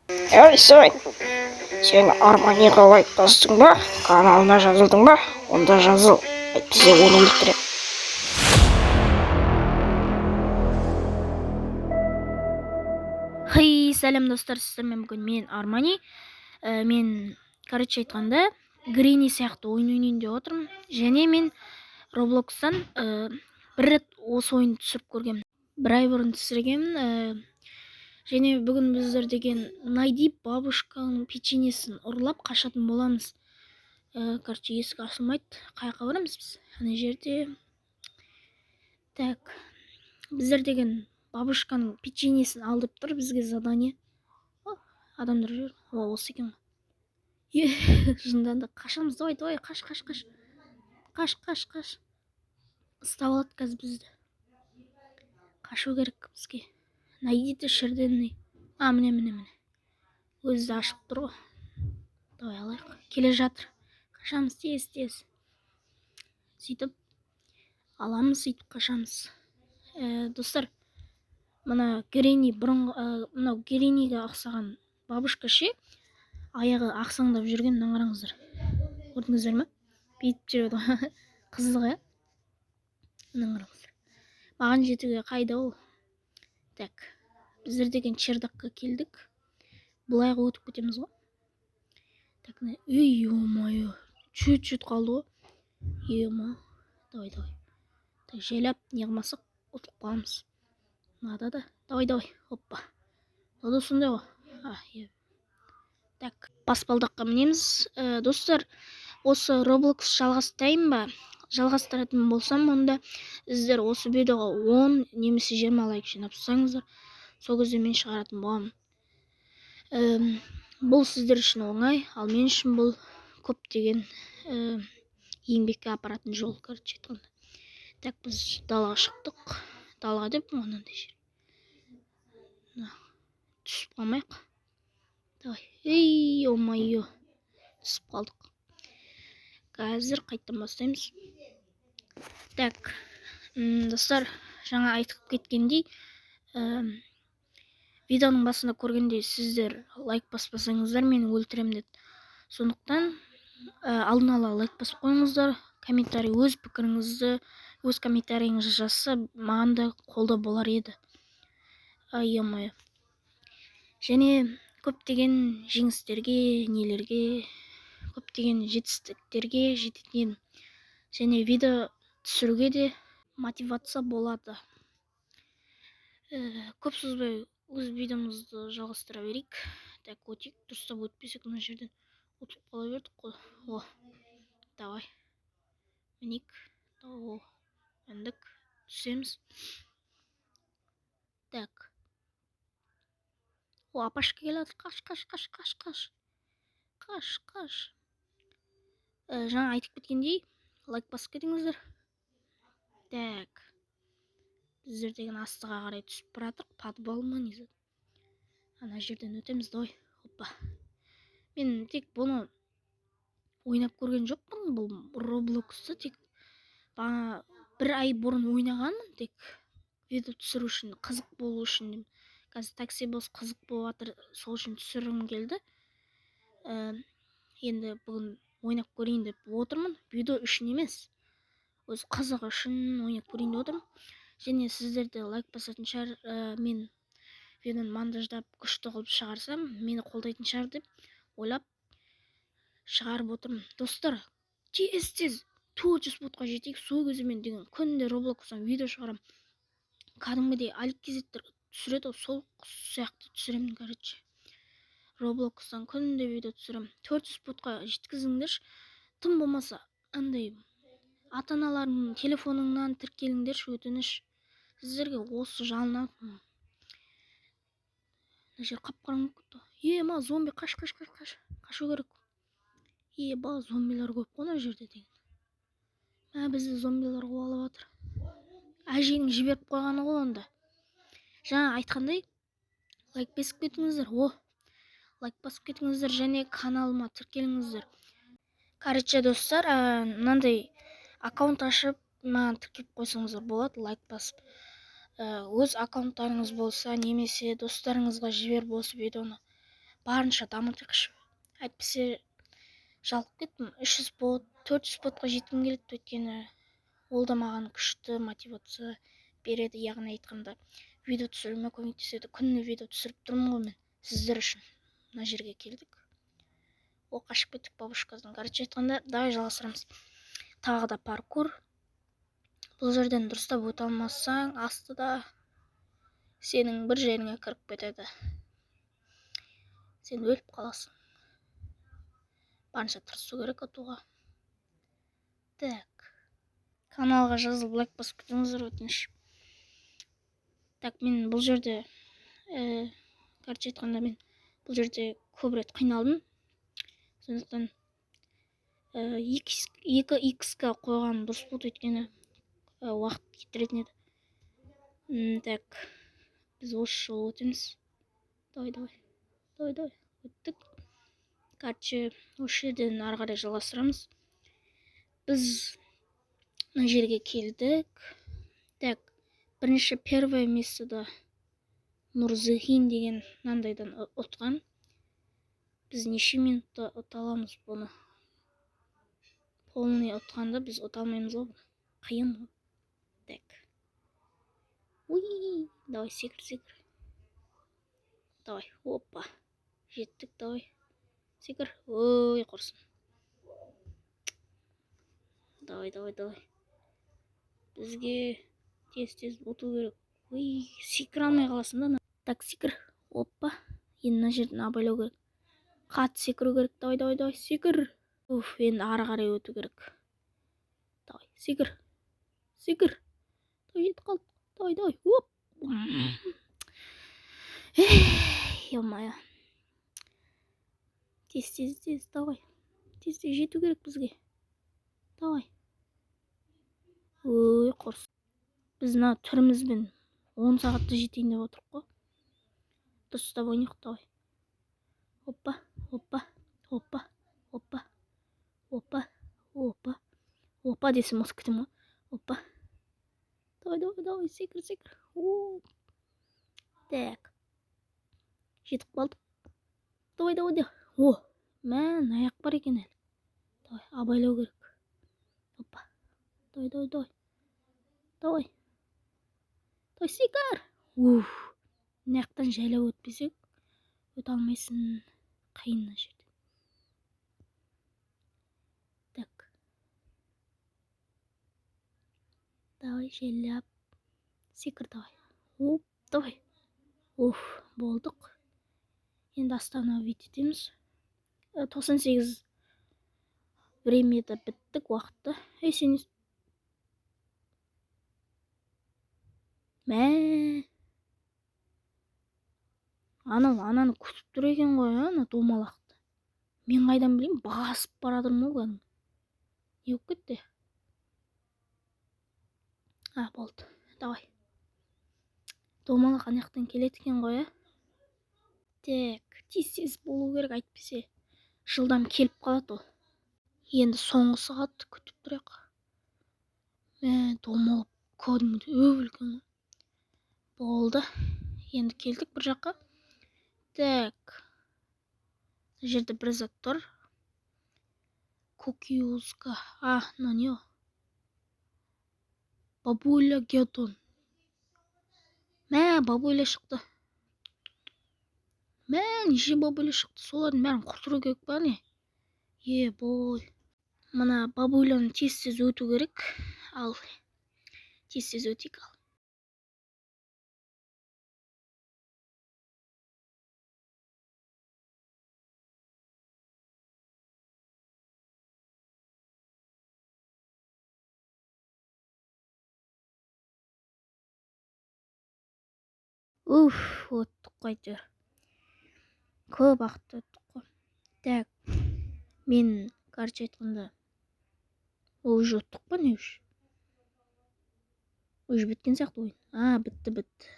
Ей, сен! Сен Арманиға лайк бастың ба? Каналына жазылдың ба? Онда жазыл. Әйтпесе оны өлтірем. Хей, сәлем, достар, сіздермен бүгін мен, Армани. Мен, короче айтқанда, Гренни сияқты ойын ойнайын деп отырмын. Және мен Роблокстан бір рет осы ойынды түсіріп көргенмін. Бір ай бұрын түсіргенмін. Және бүгін біздер деген найди бабушканың печеньесін ұрлап қашатын боламыз. Короче, есік ашылмайды. Қай жаққа барамыз біз? Ана жерде. Так, біздер деген бабушканың печеньесін ал деп тұр бізге задание. О, адамдар жүр. О, осы екен ғой. Е, жынданды. Қашамыз, давай, давай, қаш, қаш, қаш. Қаш, қаш, қаш. Ұстап алады қазір бізді. Қашу керек бізге. Найдите шерденный. А, міне, міне, міне. Өзі де ашылып тұр ғой. Давай алайық. Келе жатыр. Қашамыз тез, тез. Сөйтіп аламыз, сөйтіп қашамыз. Достар, мына Гренни бұрынғы, мынау Гренниге ұқсаған бабушка ше, аяғы ақсаңдап жүрген, мына қараңыздар. Көрдіңіздер ме? Бүйтіп жүреді ғой. Қызық, иә? Мына қараңыздар. Маған жетуге қайда ол? Так, біздер деген чердакқа келдік. Былайға өтіп кетеміз ғой. Так, ей, ё-моё, чуть-чуть қалды ғой. Ема, давай, давай. Так, жайлап не қылмасақ, ұтылып қаламыз. Мынада да. Давай, давай, опа. Мынау да сондай ғой. А, е. Так, баспалдаққа мінеміз. Достар, осы Roblox жалғастырайын ба? Жалғастыратын болсам, онда сіздер осы видеоға 10 немесе 20 лайк жинап тастаңыздар. Сол кезде мен шығаратын боламын. Бұл сіздер үшін оңай, ал мен үшін бұл көптеген еңбекке апаратын жол, короче айтқанда. Так, біз далаға шықтық. Далаға деп мынандай жер. Мына, түсіп қалмайық. Давай. Ей, ё-моё. Түсіп қалдық. Қазір қайттан бастаймыз. Так, достар, жаңа айтып кеткендей, видеоның басында көргендей, сіздер лайк баспасаңыздар, мені өлтірем деді. Сондықтан алдын ала лайк басып қойыңыздар, комментарий, өз пікіріңізді, өз комментарийіңізді жазса, маған да қолдау болар еді. Ай, ё-моё. Және көптеген жеңістерге, нелерге, көптеген жетістіктерге жететін едім. Және видео түсіруге де мотивация болады. Көп созбай өз видеомызды жалғастыра берейік. Так, өтейік, дұрыстап өтпесек мына жерден ұтылып қала бердік қой. О, давай. Мінейік. О, міндік, түсеміз. Так. О, апашка келе жатыр. Қаш, қаш, қаш, қаш, қаш. Қаш, қаш. Жаңа айтып кеткендей, лайк басып кетіңіздер. Так. Біздер деген астыға қарай түсіп бара жатырық. Подвал ма, не зат. Ана жерден өтеміз, давай. Опа. Мен тек бұны ойнап көрген жоқпын. Бұл Robloxты тек бағана бір ай бұрын ойнағанмын, тек видео түсіру үшін, қызық болу үшін деймін. Қазір такси бос қызық болып жатыр, сол үшін түсіргім келді. Енді бүгін ойнап көрейін деп отырмын. Видео үшін емес, өз қызығы үшін ойнап көрейін деп отырмын. Және сіздер де лайк басатын шығар, мен видеоны монтаждап күшті қылып шығарсам, мені қолдайтын шығар деп ойлап шығарып отырмын. Достар, тез-тез 400 ботқа жетейік. Сол кезде мен деген күнде Robloxтан видео шығарамын. Кәдімгідей Алик Кезеттер түсіреді ғой, сол сияқты түсіремін, короче. Robloxтан күнде видео түсіремін. 400 ботқа жеткізіңдерші. Тым болмаса андай ата-аналарыңның телефоныңнан тіркеліңдерші, өтініш. Сіздерге осы жалынамын. Мына жер қап-қараңғы болып кетті. Е, ма, зомби, қаш, қаш, қаш, қаш. Қашу керек. Е, ба, зомбилар көп қой мына жерде деген. Мә, бізді зомбилар қуалап жатыр. Әженің жіберіп қойғаны ғой онда. Жаңа айтқандай, лайк басып кетіңіздер. О, лайк басып кетіңіздер және каналыма тіркеліңіздер. Короче, достар, мынандай аккаунт ашып, маған тіркеліп қойсаңыздар болады, лайк басып. Өз аккаунттарыңыз болса, немесе достарыңызға жіберіп осы видеоны Барынша дамытайықшы. Әйтпесе жалығып кеттім. 300 бот, 400 ботқа жеткім келеді, өйткені ол да маған күшті мотивация береді, яғни айтқанда видео түсіруіме көмектеседі. Күніне видео түсіріп тұрмын ғой мен сіздер үшін. Мына жерге келдік. О, қашып кеттік бабушкадан. Короче айтқанда, давай жалғастырамыз. Тағы да паркур. Бұл жерден дұрыстап өте алмасаң, астыда сенің бір жеріңе кіріп кетеді. Сен өліп қаласың. Барынша тырысу керек ұтуға. Так. Каналға жазылып, лайк басып кетіңіздер, өтініш. Так, мен бұл жерде, короче айтқанда, мен бұл жерде көп рет қиналдым. Сондықтан екі икс-қа қойғаным дұрыс болды, өйткені уақыт кетіретін еді. Так, біз осы жолы өтеміз. Давай, давай. Давай, давай. Өттік. Короче, осы жерден ары қарай жалғастырамыз. Біз мына жерге келдік. Так, бірінші первое местода Нұрзихин деген мынандайдан ұтқан. Біз неше минутта ұта аламыз бұны? Полный ұтқанда біз ұта алмаймыз ғой бұны. Қиын ғой. Так. Уи, давай, секір, секір. Давай, опа. Жеттік, давай. Секір. Ой, құрсын. Давай, давай, давай. Бізге тез-тез ұту керек. Ой, секіре алмай қаласың да. Так, секір. Опа. Енді мына жерден абайлау керек. Қатты секіру керек. Давай, давай, давай, секір. Уф, енді ары қарай өту керек. Давай, секір. Секір. Давай, жетіп қалдық. Давай, давай. Оп. Эх, ё-моё. Тез, тез, тез, давай. Тез, тез жету керек бізге. Давай. Ой, құрсын. Біз мына түрімізбен 10 сағатта жетейін деп отырық қой. Дұрыстап ойнайық, давай. Опа, опа, опа, опа, опа, опа, опа десем осы күтім ғой. Опа. Давай, давай, давай, секір, секір. О. Так. Жетіп қалдық. Давай, давай, давай. О, мә, аяқ бар екен әлі. Давай, абайлау керек. Опа. Давай, давай, давай. Давай. Давай, секір. Уф. Мына жақтан жайлап өтпесек, өте алмайсың. Қиын мына жерде. Так. Давай, жайлап. Секір, давай. Оп, давай. Уф, болдық. Енді остановить етеміз. 98 времяда біттік уақытты. Ей, сен мә. Анау ананы күтіп тұр екен ғой, ана домалақты. Мен қайдан білейін, басып бара жатырмын ғой кәдімгі. Не болып кетті? А, болды. Давай. Домалақ ана жақтан келеді екен ғой, ә? Так, тез-тез болу керек, әйтпесе жылдам келіп қалады ол. Енді соңғы сағат күтіп тұрайық. Мә, домалап кәдімгідей өп үлкен ғой. Болды. Енді келдік бір жаққа. Так. Мына жерде бір зат тұр. Кокиузка. А, мынау не ол? Бабуля Гедон. Мә, бабуля шықты. Мә, неше бабуля шықты. Солардың бәрін құртыру керек па не? Е, бой. Мына бабуляны тез-тез өту керек. Ал, тез-тез өтейік ал. Уф, өттік қой әйтеуір. Көп уақыт өттік қой. Так, мен, короче айтқанда, уже ұттық па не уже? Уже біткен сияқты ойын. А, бітті, бітті.